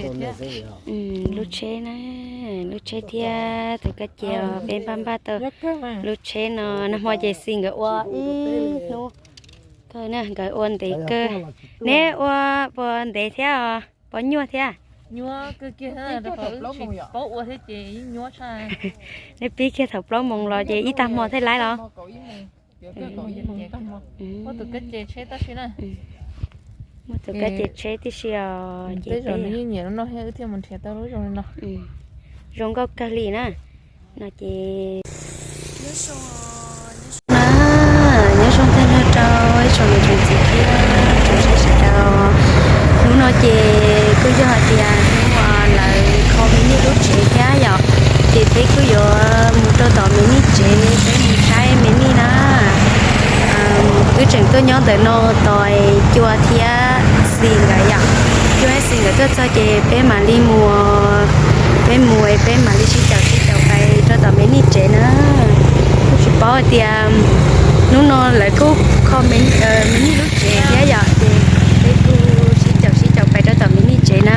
Lub tsheb na, lub tsheb thiab tus kab ce os, peb npaj npaj tau lub tsheb no. Nag hmo ces Xis nkawd ua ib hnub kawg na, nkawd ua ntev kawg. Neb ua puas ntev thiab os, puas nyuaj thiab? Neb pib kiag thaum plaub moos los ces ib tag hmo thiaj laib los? Muaj tus kab ce tsheb tib si os. Zoo nkauj kawg li na. No ces na, nyob zoo tag nrho rau ib tsoom niam tsoom txiv thiab tsoom saib sawv daws. Hnub no ces kuj yog hais tias hnub uas lawv kho me nij lub tsev thiab yom, ces peb kuj yuav mus rau tom me nij tsev, peb mus saib me nij na. Wb tseem tuaj nyob ntawm no tos Cua thiab Xis nkawd yom. Cua thiab Xis nkawd tuaj txog ces peb mam li mus, peb mus peb mam li sib caum sib caum pais rau tom me nij tsev na. Kuj tsis paub hais tias hnub no lawv kuj kho me nij lub tsev thiab yom, ces peb kuj sib caum sib caum pais rau tom me nij tsev na.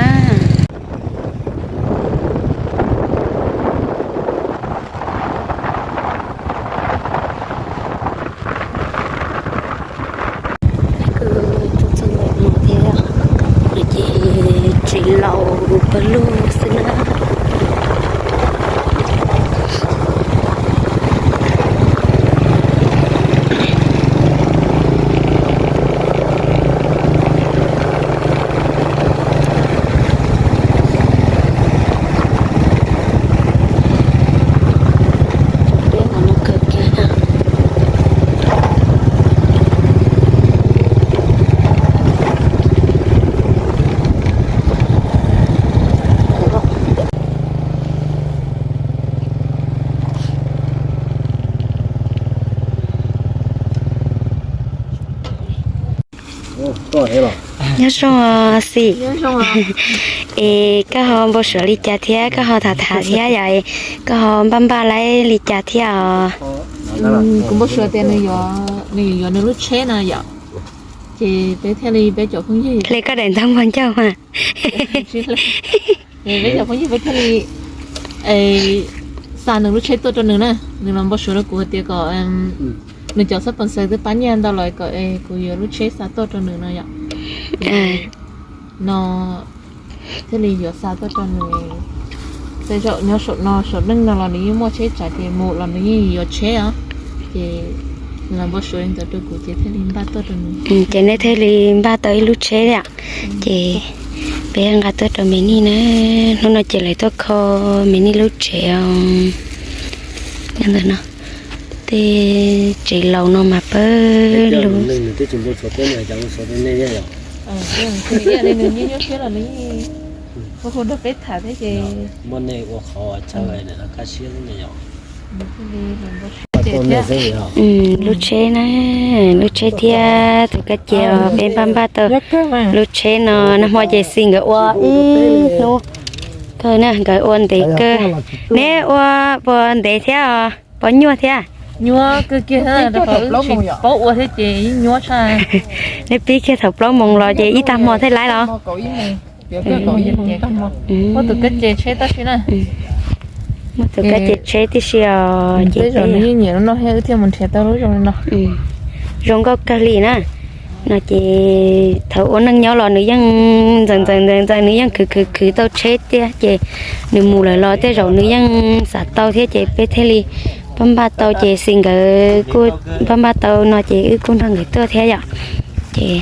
Kuj tuaj txog ntawm no thiab, no ces tsev laus pawg lug xwb na. Nyob zoo Xis. Es koj ho npau suav li cas thiab koj ho tham tham thiab yom, koj ho npaj npaj laib li cas thiab os? Kuv npau suav tias nws yuav nws lub tsheb no yom, ces peb thiaj li peb cov phooj ywg hle koj daim ntaub npog ncauj mas. Peb cov phooj ywg peb thiaj li xa nws lub tsheb tuaj rau nws na. Nws los npau suav rau kuv hais tias kom nws cov xab pos xaws twb pab nyiaj ntau los kom kuv yuav lub tsheb xa tuaj rau nws no yom. No thiaj li yuav xa tuaj rau nws. Tej zaum nyob saum no saum neej no los nws yeej muaj tsheb tsam ces mus los nws yeej yuav tsheb os. Ces nws los npau suav li ntawd rau kuv ces thiaj li npaj tuaj rau nws. Ces nej thiaj li npaj tau ib lub tsheb thiab. Ces peb nqa tuaj rau me nij na. Hnub no ces lawv tuaj kho me nij lub tsev os. Nyob ntawm no, tej tsev laus no mas pawg lug. Lub tsheb na, lub tsheb thiab tus kab ce os, peb npaj npaj tau lub tsheb no. Nag hmo ces Xis nkawd ua ib hnub kawg na, nkawd ua ntev kawg. Neb ua puas ntev thiab os, puas nyuaj thiab? Neb pib kiag thaum plaub moos los ces ib tag hmo thiaj laib los? Muaj tus kab ce tsheb tib si os, ces zoo nkauj kawg li na. No ces thaum ua neej nyob los nws yeej ntxeev ntxeev ntxeev ntxeev, nws yeej khwv khwv khwv tau tsheb thiab, ces nws mus lawm los tej zaum nws yeej xav tau thiab, ces peb thiaj li npaj npaj tau, ces Xis nkawd kuj npaj npaj tau no ces wb kuj nrog nkawd tuaj thiab yom. Ces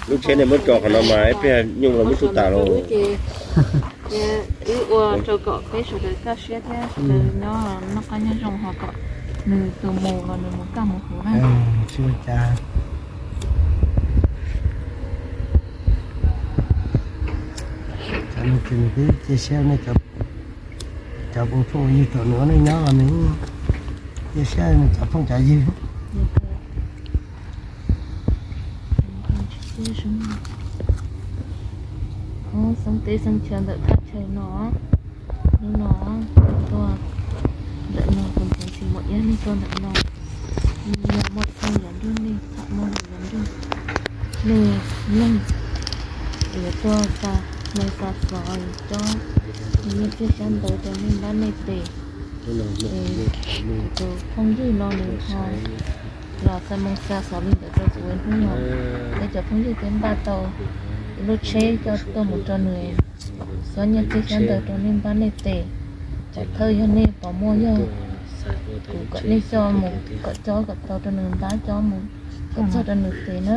Lub tsheb ne muab tso qhov no mas ib pliag nyuj los muab sub tas los. Ua rau kom peb sawv daws kaj siab thiab sawv daws nyob noj qab nyob zoo, ho kom nws tus mus los nws mus kaj mus huv na. Tsis ua cas. Cov no ces nws twb cia siab nej cov, cov phooj ywg thaum nws ua neej nyob los nws cia siab nws cov phooj cov ywg. Xeeb teb xeeb chaw ntawm thaj chaw no, hnub no tuaj ntawm no kuv tus txiv muam Iab nej tuaj ntawm no, yog muaj txog yav ntuj nej tham muaj yav ntuj nej leej yuav tuaj xa moo xa xov cob nyiaj txiag xyab ntawv rau nej npab nej tes. Tus phooj ywg no nws ho los xa moo xa xov li ntawd rau kuv hnub no. Peb cov phooj ywg peb npaj tau ib lub tsheb coj tuaj mus rau nws, cob nyiaj txiag xyab ntawv rau nej npab nej tes. Pov thawj yog nej pov muaj yog kuv kom nej coj mus kom cob kom tau rau nws npab cob mus kom txog rau nws tes na.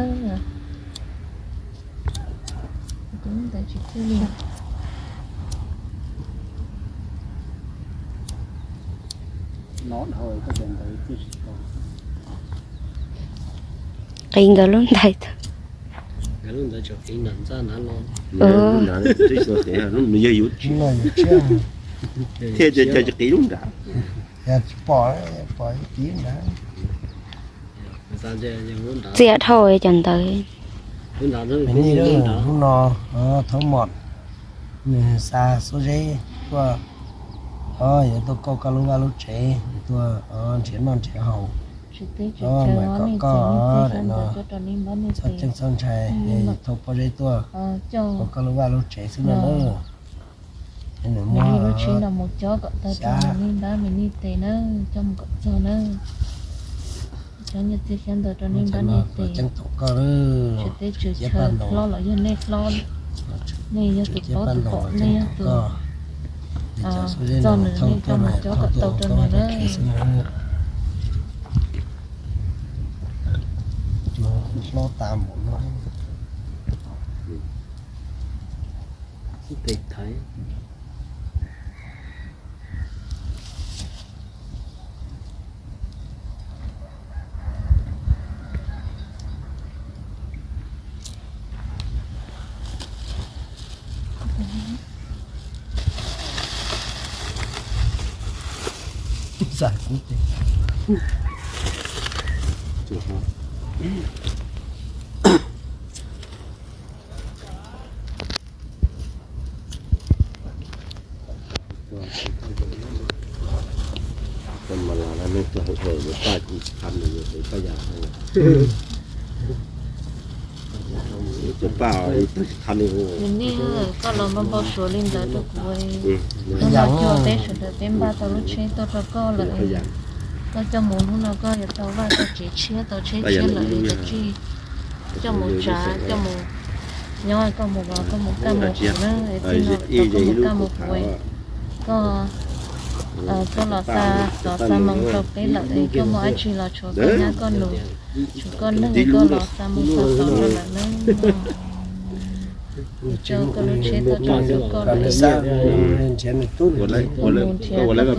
Qiv nkawd lub ntais tag. Thiaj tsis qiv lub nrad. Txias dhau cov ntawd. Hnub no Thoob Mom nws xa xuab zeb tuaj, yuav tuaj kauj koj lub vaj lub tsev, tuaj nrhiav noj nrhiav haus, mam kom koj daim no txhob ceeb txhob ntshai, thauj pob zeb tuaj kauj koj lub vaj lub tsev xwb no na. Nws muaj lub tsheb no mus cob kom tau rau nws npab nws tes na, coj mus kom txog na. Cob nyiaj txiag xyab ntawv rau nej npab nej tes. Tsis teb tsis chaw hlob los yog nej hlob, nej yog tus paub tus pom, nej yog tus txog nws, nej coj mus cob kom tau rau nws na. Hlob tas npaum no. Nws nej, koj los npau npau suav li ntawd rau kuv. Hnub no cuag peb sawv daws peb npaj tau lub tsheb tuaj rau koj lawm. Koj coj mus hnub no koj yuav tau vaj tau tsev tshiab tau tsheb tshiab lawm, koj tsij coj mus tsav coj mus nyob, koj mus los koj mus kaj mus huv na, txij no koj mus kaj mus huv. Koj, koj los xa xov xa moo rau peb lawm, koj muaj dab tsi los tshuav koj nyab koj nus, tshuav koj neeg koj los xa moo xa xov rau lawm na. Tso koj lub tsheb tuaj tso rau koj lawm. Mus nrhiav koj tub koj ki mus nrhiav lub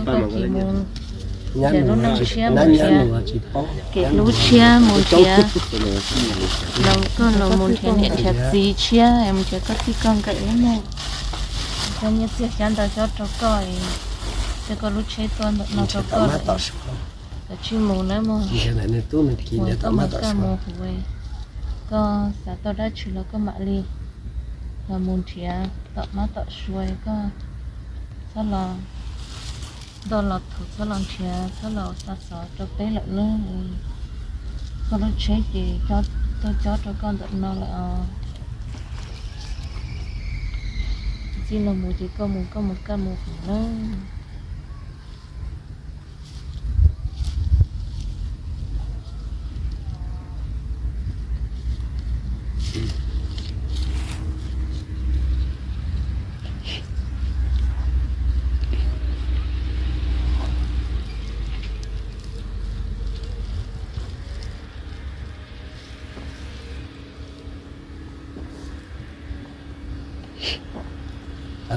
neej tshiab mus nrhiav kev hlub tshiab mus nrhiav, los koj los mus nrhiav niam nrhiav txiv tshiab mus nrhiav koj txij koj nkawm ib mus. Koj nyiaj txiag xyab ntawv cob rau koj, coj koj lub tsheb tuaj ntawm no rau koj lawm. Koj tsij mus na mog, mus koj mus kaj mus huv, koj xav tau dab tsi los koj mam li los mus nrhiav tom mab tom suav, koj txhob los ntoj los thuv, txhob los nrhiav, txhob los xa xov rau peb lawm na. Koj lub tsheb ces tuaj cob rau koj ntawm no lawm os. Txij no mus ces koj mus koj mus kaj mus huv na.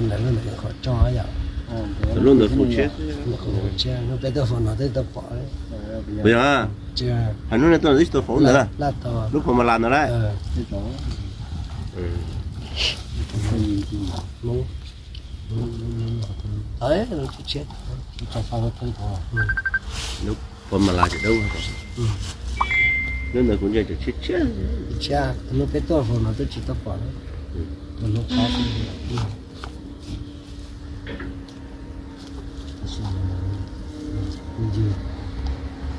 Ntawd lub ntawd qhov tso yom. Lub ntawd faus tshiab. Puas yog? Hais hnub nej tuaj twb tsis tau faus ntawd lawm. Lub Pha Ma Las ntawd lawm. Lub Pha Ma Las ces dawb. Lub ntawd kuv ntsia tshiab tshiab. Hnub peb tuaj faus no twb tsis tau pom.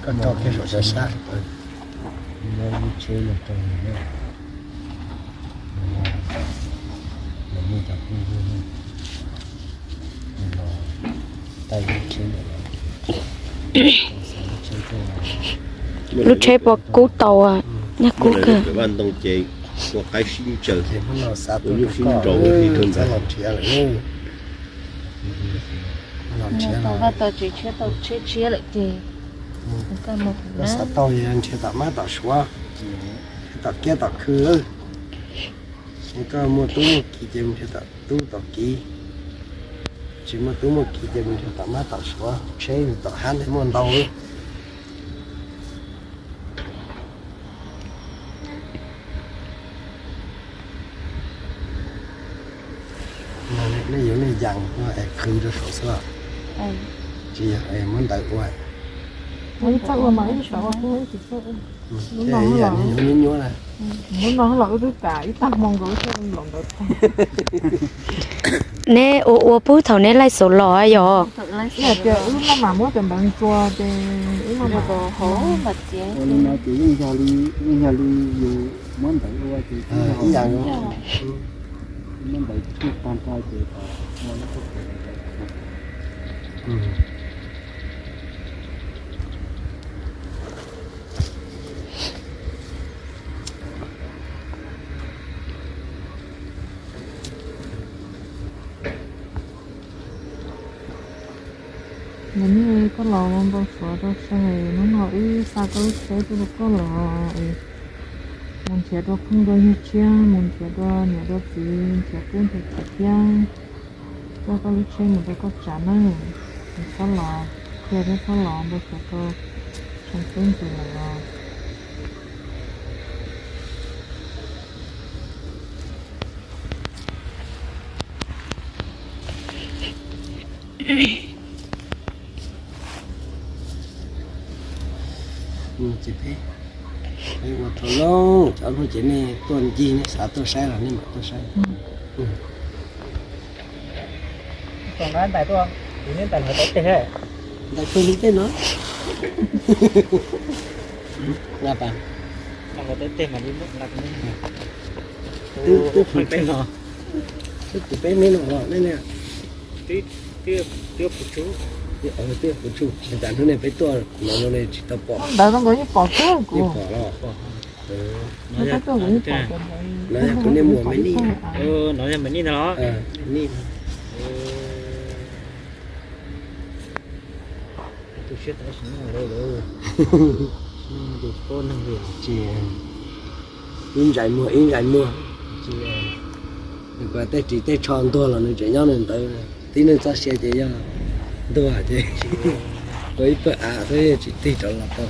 Koj tso kiag saum sab. Lub tsheb puas kub tau? Nyaj kub kawg. Vaj ntoo ces ua qaib sib ntsaws, ua nyuj sib nraus ua tib tug ntawd. Tau vaj tau tsev tshiab tau tsheb tshiab lawm ces koj xav tau nrhiav tom mab tom suav, nrhiav tom kiab tom khw. Koj muaj tub muaj kiv ces mus nrhiav tom tub tom kiv, tsis muaj tub muaj kiv ces mus nrhiav tom mab tom suav, tsheb tom hab ntawd muaj ntau. Nej yuav nej yas es khwv rau saum xwb los? Tsis yog, muab ntawv ua. Ib txawj ua mas ib txawj ua, ib txawj ua. Nyuaj nyuaj na. Hnub no los wb twb kam ib tag hmo nkaus wb thiaj los ntawd tag. Neb ua ua pub thaum neb laij xaus los yog? Tias wb maj mam muab cov ntawv ntxuas ces wb maj mam, ua li no ces yeej yog li, yeej yog li yus muab ntawv ua ces ib yam muab ntawv tshuaj tag nrho ces kom ua lub txoj kev. Nws niaj koj los npau suav rau sawv, hnub no wb xa koj lub tsheb tuaj rau koj los es mus nrhiav rau phooj rau yawg tshiab, mus nrhiav rau niam rau txiv, nrhiav tub nrhiav kiv thiab, coj koj lub tsheb mus rau koj tsav na. Txhob los, qhia thiab txhob los npau suav rau tsoom tub ntxhais lawm los. Ces peb ua rau lawm, cov lub ces nej tuaj ncig nej xav tuaj saib los nej mam tuaj saib. Tus no ntais tuaj, tus neb ntais lawv tau tej he. Ntais pawg li tej no. Nqa pas. Nqa lawv tau tej mas li muab nqa rau neb. Twb, twb pem no. Twb pem no los nej niam. Twb, twb puv tsuj. Twb puv tsuj, tas hnub nej peb tuaj no no ne tsis tau pom. Ntawd no nkawd yeej pom kawg kuv. Yeej pom los. No yog kuv niag muam Me Nij. No yog Me Nij ntag los? Nij. Tus siab tab sis no lawm, tus tsis paub neeg li. Ces ib ntsais muag ib ntsais muag. Nws kuj tej ris tej tsho ntuag los nws tseem nyob nws ntawd. Tib neeg txoj sia ces yog ntuag ces ua ib pawg av xwb tsis tig rov los tau.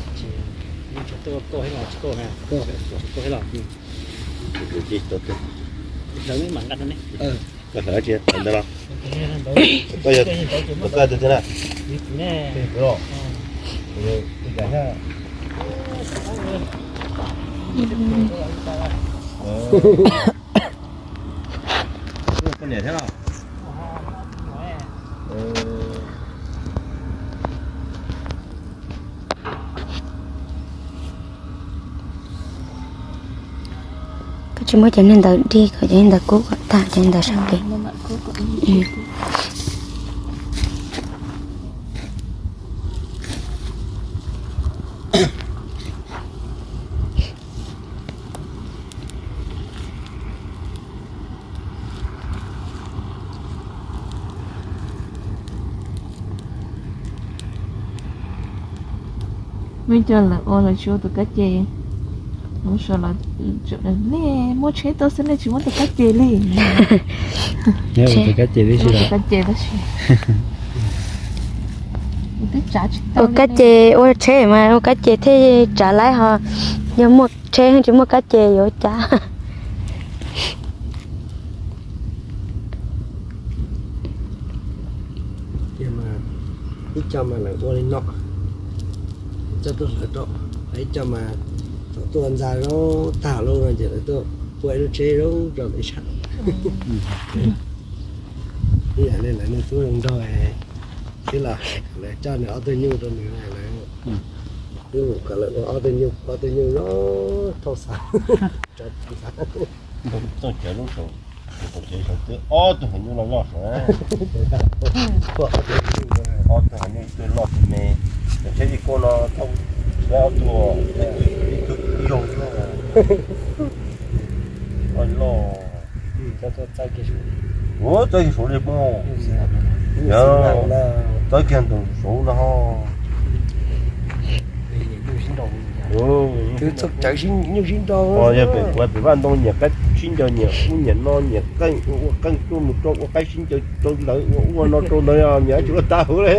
Koj hlawv tsis tau ntawd los? Koj yog, koj yog tus twg na? Koj niam thiab los? Koj tsis muab cov niag ntawd dig kom cov niag ntawd kub kom tag cov niag ntawd sab pem. Muaj cov lawv ua lawv tsis ua tus kab ces, lawv nej muaj tsheb tuaj xwb nej tsis muab tus kab ces li. Tus kab ces tab sis. Ua kab ces ua tsheb mas ua kab ces thiaj tsav laib ho, yog muaj tsheb tsis muaj kab ces yuav cas. Ib co mas lawv ua li no, coj tuaj hlawv rau, ib co mas thaum tuaj ntxa zoo tag lawm no ces lawv tuaj ua ib lub tsheb zoo rau lawv sab. Ib yam li lawv niag tub zoo nraug xwb los lawv coj nws ob tug nyuj rau nws, lawv twb mus kom lawv ua ob tug nyuj, ob tug nyuj zoo thauj xav, tso xav. Txoj cawv lub saum, saum tsev saum twb ob tug heev nyuj loj loj saud. Ob tug heev nyuj, ib tug loj tug me, cov tsheb ib kuj no thauj ob tug, ib tug ib yog xwb. Loj loj. Ua txawb kiag saud li pub, yog txawb kiag ntawm saud no ho. Twb txog cawv nyuj sib nrau. Yog pem kuv pem vaj ntoo nyiam qab sib ncaws, nyiam ub nyiam no, nyiam qeej ua qeej tuaj mus rau ua qaib sib ncaws rau ntawd, ua ua no rau ntawd, nyiam tsis ua tau li.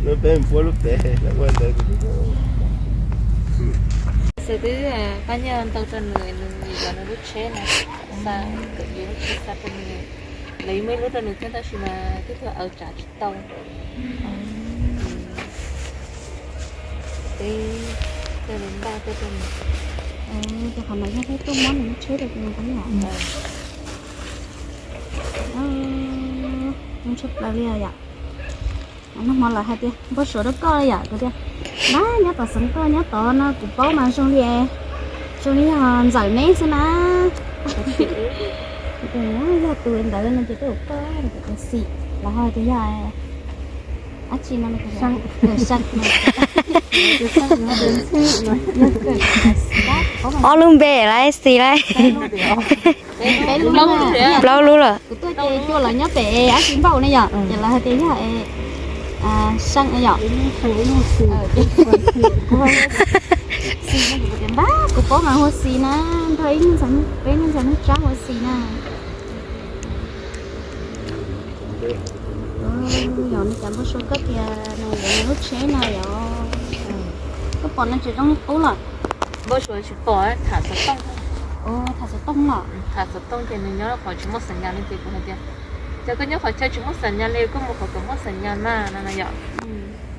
Lub peb npuab lub pem ua ntawd. Xwb twb pab nyiaj ntau rau nws, nws yuav nws lub tsheb na, xa, yuav lub tsheb xa rau nws. Lawv yuav muaj ib lub rau nws thiab tab sis mas twb tuag aws tsav tsis tau. Twb tuaj li npaj tuaj rau nws. Ces qhov no yog peb tuaj muab nws lub tsheb rau nws no yom. Zoo tshaj plaws li yom. Nag hmo lawv hais tias npau suav rau koj li yom, kuv tias, nab, nyob tom xeev koj nyob tod no kuv paub mas zoo li, zoo li yog ntxawm neb xwb na. Yog tus ntawd no ces twb ua koj, xim los ho tias yog dab tsi no, ob lub npe lawm xis lawm. Plaub lub lawm. Kuv tuaj ces cua lawv nyob pem dab tsi npaum ne yom, ces lawv hais tias yog seej yom. Xis no kuv tias npab, kuv paub mas hu xis na, nrog ib niag ntxhais, peb niag ntxhais Hmoob Tsab hu xis na. Yog li cas npau suav koj tias nws yuav nws lub tsheb no yom? Koj pom no tseem zoo li qub lawm. Npau suav tsis pom, tham xov tooj. Tham xov tooj los? Tham xov tooj ces nws nyob qhov tsis muaj xam nyas li ces kuv hais tias, cas koj nyob qhov chaw tsis muaj xam nyas li, koj mus qhov kom muaj xam nyas mas no na yom.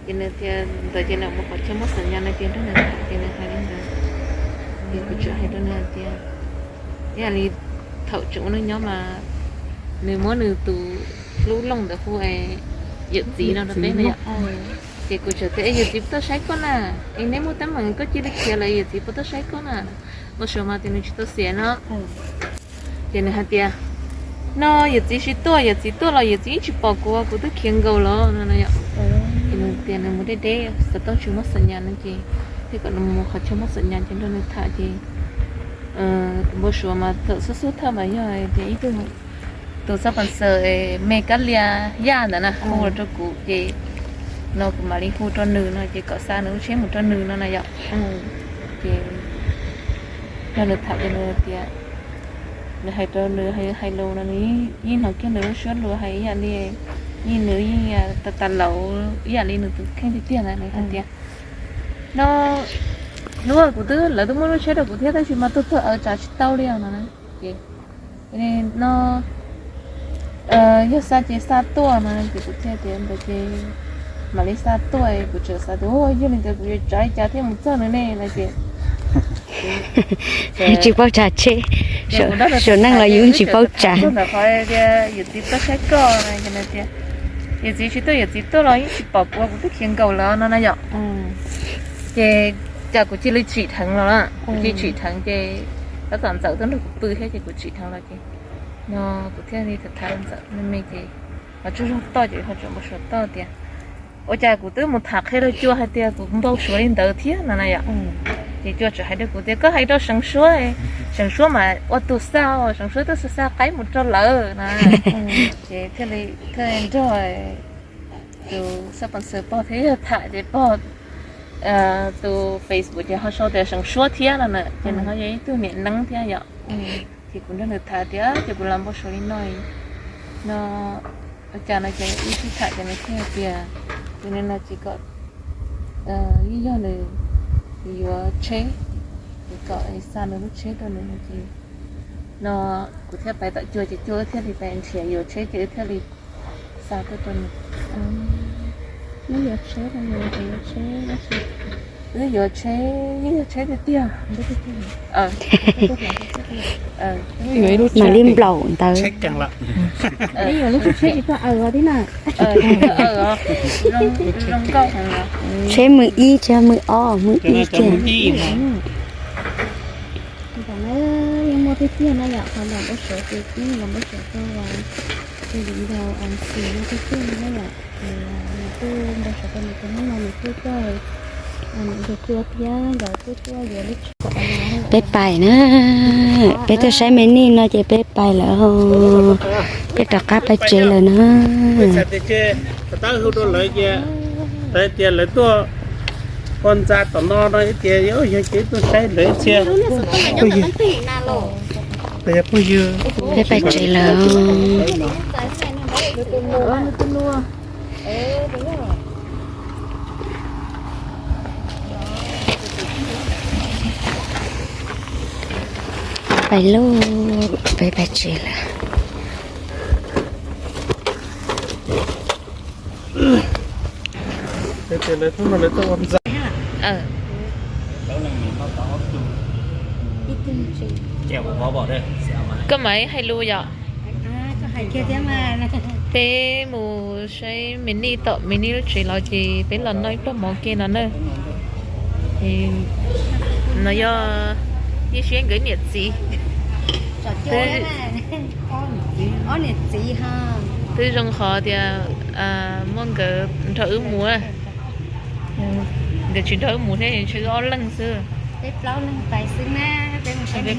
Ces nws tias ntawd ces nws mus qhov chaw muaj xam nyas no ces nrog nws tham ces nws hais li ntawd. Ces kuv tsuas hais rau nws hais tias, ib yam li thaum tseem ua neej nyob mas nws muab nws tus hlub looj ntawd hu yawm txiv no rau peb na yom. Ces kuv tsuas tias, es yawm txiv puas tuaj saib koj na? Es neb muaj teeb meem koj cia li khiav lawm, yawm txiv puas tuaj saib koj na? Npau suav mas tias nws tsis tau xiam no. Ces nws hais tias, no yawm txiv tsis tuaj, yawm txiv tuaj los yawm txiv yeej tsis pom kuv, kuv twb khiav nkaus los no no yom. Ces nws tias nws mus deb deb, xov tooj tsis muaj xam nyas no ces thiaj kom nws mus qhov chaw muaj xam nyas ces nrog nws tham ces kuv npau suav mas thaum xub xub thawj mas yog tias ib tug tus xab pam xaws me kab lia Yaj ntawd na hu los rau kuv ces no kuv mam li hu rau nws no ces kom xa nws lub tsheb mus rau nws no na yom. Ces nrog nws tham ces nws tias, nws hais rau nws hais lus no nws yeej hnov kiag nws lub suab lus hais ib yam li, yeej nws yeej tas tas laus ib yam li nws tus kheej tiag tiag na, nws hais tias, no hnub kuv twb, lawv twb muab lub tsheb rau kuv thiab tab sis mas tuag tuag aws tsav tsis tau li os no. Ces no yog xa ces xa tuaj no ces kuv thiaj tias ntawd ces mam li xa tuaj, kuv tseem xav tias yog li ntawd kuv yuav tsav li cas thiaj mus txog nws ne no ces tsis paub tsav tsheb, suav neeg los yus tsis paub tsav. Ntawd qhov tias yawm txiv tuaj saib koj no ces nws tias, yawm txiv tsis tuaj, yawm txiv tuaj los yeej tsis pom kuv, kuv twb khiav nkaus lawm no na yom. Ces cas kuv cia li tsim dheev los, kuv cia li tsim dheev ces tab tom Ntxawm tuaj nrog kuv pw thiab ces kuv tsim dheev los ces no kuv thiaj li tham tham Ntxawm me me ces ho tsaug zog toj ces ho tseem npau suav toj tias, ua cas kuv twb mus tham qhia rau Cua hais tias kuv npau suav li ntawd thiab no na yom. Ces Cua tseem hais rau kuv tias koj hais rau Seev Suab, Seev Suab mas ua tus xa, Seev Suab twb xa xa qaib mus rau lawm na. Ces thiaj li thiaj nrog tus xab pom xaws pog thiab yog tham ces pog tus Facebook ces ho sau tias Seev Suab thiab no na ces nws ho yog ib tug niam neeb thiab yom. Ces kuv nrog nws tham tias ces kuv los npau suav li no, no Ua cas no ces wb sib tham ces nws thiaj hais tias, ces nws no ces kom ib yog nws yuav tsheb, ces kom xa nws lub tsheb rau nws no ces no kuv thiaj pais tom Cua ces Cua wb thiaj li pais nrhiav yuav tsheb ces wb thiaj li xa tuaj rau nws. Neb yuav tsheb no, yuav tsheb dab tsi? Wb yuav tsheb, yeej yog tsheb tiag tiag. Mam li nplaum ntawd. Neb yuav lub tsheb tsis tuaj aws os tib na. Tsheb mws ib tsis mws ob, mws ib kiag. Ntawm no yeej muaj tiag tiag na yom, qhov los npau suav ces yeej los npau suav rau ces viv ncaus Xis no tiag tiag na yom, ces nws kuj npau suav rau nws tus hnub no nws kuj tuaj, nws nkawd Cua thiab nkawd kuj tuaj yuav lub tsheb. Peb pais na, peb tuaj saib me nij no ces peb pais lawm, peb rov qab pais tsev lawm na. Tab hu rau lawv ces lawv tias lawv tuaj ua ntxa tom no no tias yog ces tuaj saib lawv ib txhia. Peb pais tsev lawm. Pais lauj, peb pais tsev lawm. Koj mam hais lus yom. Peb mus saib me nij tom me nij lub tsev los ces peb los noj ib pluag mov ke no na. No yog Yeej Siab nkawd niam txiv. Twb zoo qhov tias muaj nkawd nrog wb mus. Nkawd tsis nrog wb mus thiab, ntshe wb ob leeg xwb. Peb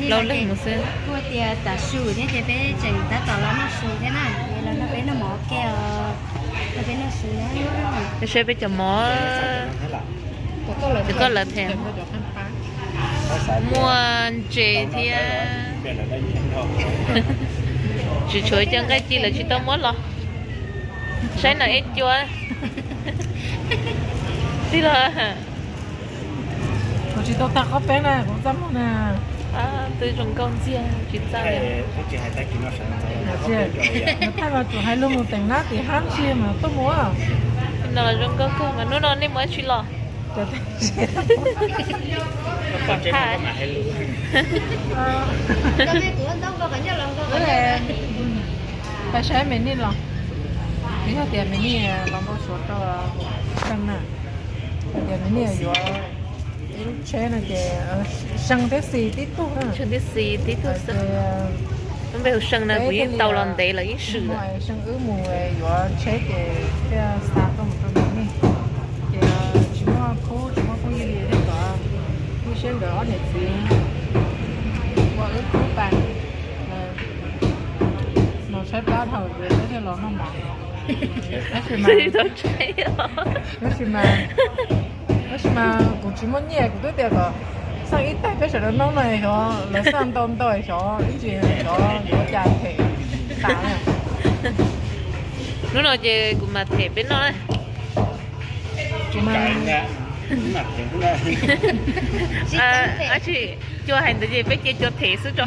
plaub leeg mus xwb. Kuj tias tav su thiab ces peb tseem tab tom los noj su thiab na, los nrog peb noj mov ke os. Peb saib peb cov mov ces koj lawv them. Muaj ntses thiab. Tsis tshuav cov nqaij ci lawv tsis tau muab los. Saib no ib cua. Tij los. Kuv tsis tau tag qhov peeb na, kuv txaj muag na. Twb zoo nkauj ntxiag tsis txaj li. Nws thaij los tsum hais lus mus teem nab tim hab tsi mas tuaj mus. No zoo nkauj kawg mas hnub no nej mus dab tsi los? Pais saib me nij los, yog tias me nij los npau suav rau Seej na, yog tias me nij yuav ib lub tsheb no ces Seej thiab Xis tib tug, Seej thiab Xis tib tug xwb. Lub npe hu Seej na, kuv yeej tau los ntev lawm yeej swm lawm. Seej wb mus yuav tsheb ces thiaj xa tuaj mus rau me nij. Ces tsis muaj khub, tsis muaj phooj ywg li thiab, kom Yeej Siab nkawd ob niam txiv ua wb khub pais. Mus saib plab dhau peb thiaj los noj mov. Tab sis mas, tab sis mas kuv tsis muaj nyiaj, kuv twb tias kom xaj ib tais peb sawv daws noj no xyov lawv xaj ntau ntau xyov ib ntsis xyov yuav cas them tas na. Hnub no ces kuv mam them peb noj na. Dab tsi, Cua hais ntawd ces peb cia Cua them xwb tso.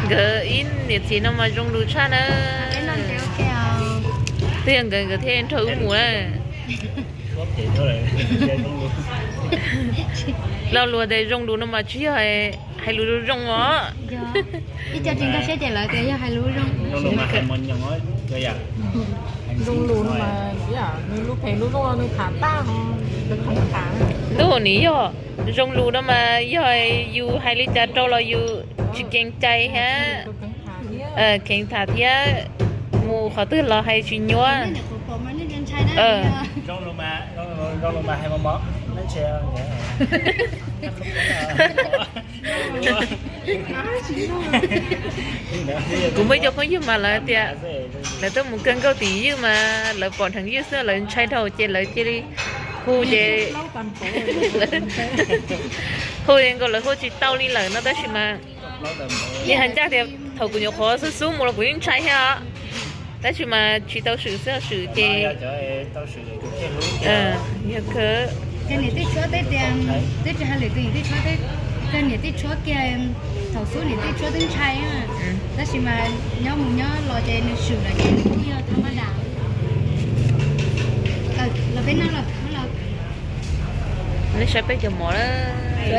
Nkawd ib niam txiv no mas zoo lus tshaj na. Twb yog nkawd, nkawd thiaj nrog wb mus na. Lo lus tias zoo lus no mas tsis yog hais lus zoo os. Ib co tsis nkag siab ces lawv tias yog hais lus zoo. Zoo lus no mas nws lus phem lus zoo los nws tham tag, nws kheev tham. Ntuj, nws yog zoo lus no mas yog yus hais li cas rau los yus tsis keev cai thiab. Kheev tham thiab, mus qhov twg los hais tsis nyuaj. Kuv muaj ib co phooj ywg mas lawv tias lawv tuaj mus kawg nkauj tim ywg mas lawv pom dheev ywg xwb lawv ntshai dhau ces lawv cia li hu ces hu nkaus lawv hu tsis tau li lawm no tab sis mas Yeej hais ncaj tias thaum kuv nyuam qhuav xub xub mus los kuv yeej ntshai thiab os. Tab sis mas tsis tau swm xwb, swm ces yog kawg. Cov niam tij tshuab twb tias, twb tsis hais lwm tus niam tij tshuab, cov niam tij tshuab kiag thaum xub niam tij tshuab twb ntshai, tab sis mas nyob mus nyob los ces nws swm lawm ces nws kuj yog thab mab dam. Los peb noj los. Nej saib peb cov mov na.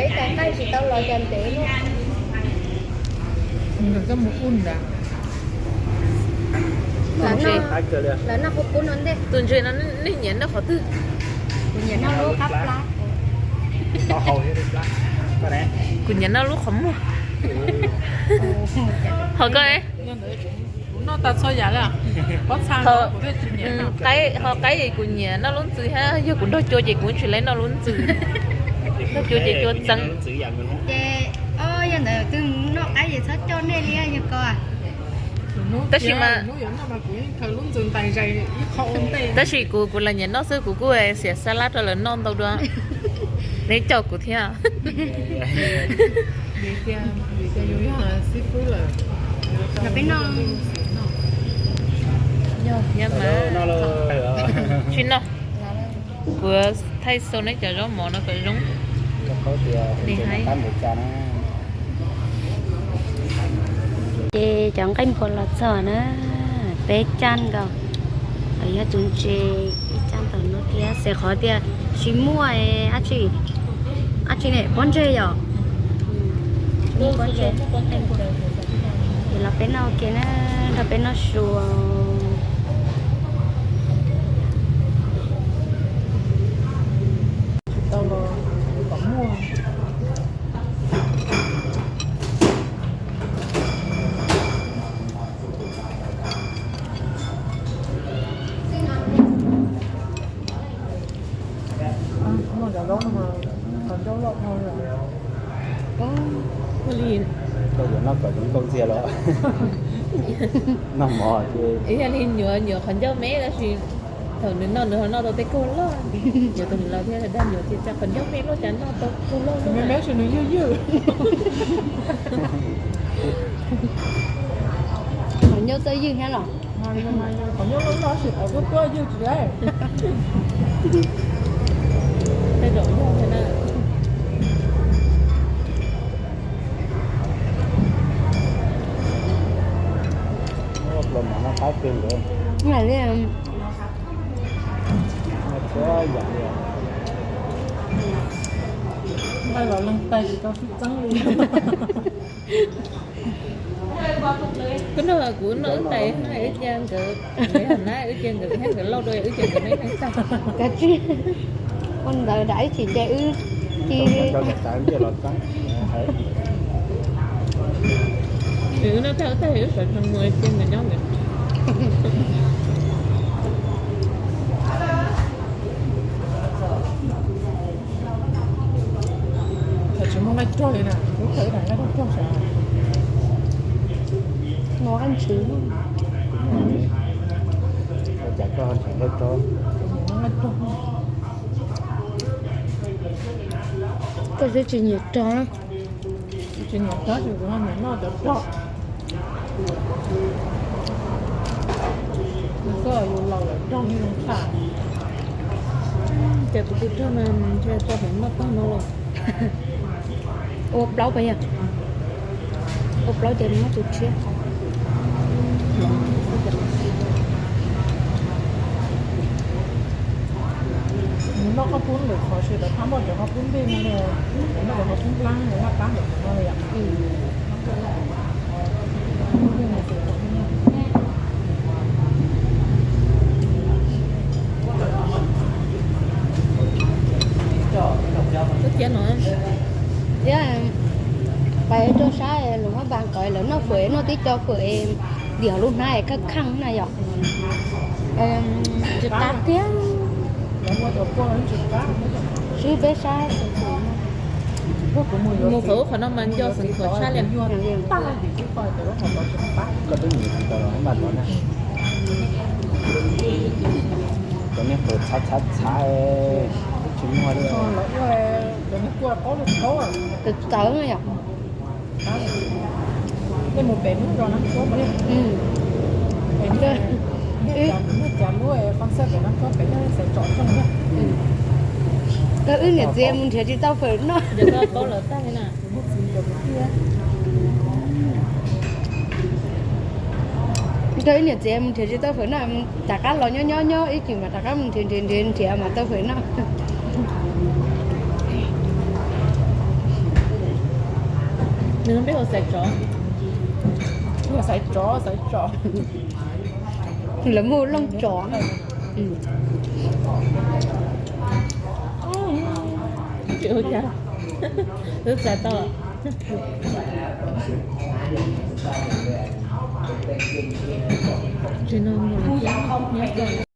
Ib tag nqaij tsis tau los cas ntev. Koj mus ub ntag. Lawv noj qub qub no ntej. Tus ntses no nej nyiam noj qhov twg? Kuv nyiam noj lub qab plab. Kuv nyiam noj lub qhov muag. Ho koj? Kuv noj tas txhua yam li. Ho qaib kuv nyiam noj lub ntxwg thiab, yog kuv nrog cua ces kuv tsis laib noj lub ntxwg. Nrog cua ces cua txeeb. Ces yog ntawd twg noj qaib ces txhob coj nej li yog ko. Tab sis mas, tab sis kuv kuv los nyiam noj xwb, kuv kuj xiam xab lab rau lawv noj ntau dua. Neb coj kuv thiab. Tsis noj. Kuv thaij xau neb cov zaub mov no kom zoo. Ces cov nqaij npua los txog na, peb caj nkaus, yog tus ntses ib caj nkaus no thiab, xav qhov tias tsis muaj dab tsi, dab tsi ne, pob ntseg yom. Pob ntseg, ces los peb noj ua ke na, nrog peb noj su. Koj yuav noj kom zoo nkauj ntxiag los? Noj mov ces yog li nyuam nyuam qhov ncauj me tab sis thaum nws noj nws ho noj tau tej kaug loj. Nyuam tus niam laus thiab dag nyuam tias cas qhov ncauj me luaj cas noj tau kaug loj me me sis nws ywj ywj. Qhov ncauj txawj ywj thiab los? Qhov ncauj loj loj sis qhov tuab tuab ywj tsis laib. Tej zaum yog thiab na. Los mov no qab kawg nkaus. Nqaij los leej tais tsis tau sib txeeb li. Koj nrog kuv noj wb tais, wb cia nkawd, nkawd yog na, wb cia nkawd thiab nkawd lauj dua, wb cia nkawd me neej tag. Kav tsij ua ntawd dam ib chim ces wb ci. Wb noj tag wb tag wb sawv tsees mus cia nkawd nyob ntawd. Tsis muaj nqaij rog li na, lub kawm ib daim nqaij rog rog sav. Nqaij ntshiv. Ua cas koj nrhiav nqaij rog? Nqaij rog. Koj twb tsis nyiam rog na. Tsis nyiam rog tab sis kuv ho nyiam noj cov rog. Nws xav yus laus lawm rog yeej zoo tshaj. Ces kuv tus rog no ntshe tau noj tag no los. Ua plaub pas yog? Ua plaub ces muab tus tshiab. Nws noj qhov pub lwm qhov sis lawv thab muaj cov qhov pub nplej no, nws noj cov qhov pub nplab, nws noj qab ntawm no li yom. Thiab pais rau sab Luam Phab Npas ko lawv noj fawm, noj tib co fawm diam lub hnab khaj kheej na yom. Tsis qab tiag. Swb peb sab. Mus qhov ub qhov no mas nco xeev khuam tshaj li. Cov niag qws txhav txhav txhav, tsis muaj li. Txawv txawv na yom. Tej mus pem lub zos Nab Tsuab pem, pem nej cas lub fab xaj pem Nab Tsuab pem nej xaiv tsov zoo na. Tau wb niam txiv mus nrhiav tsis tau fawm noj. Tau wb niam txiv mus nrhiav tsis tau fawm noj, rov qab los nyob nyob nyob ib chim mas rov qab mus nrhiav nrhiav nrhiav nrhiav mas tau fawm noj. Xaiv tsov, xaiv tsov. Lawv muaj looj tsov. Twb txais tau. Tsis no mus nyob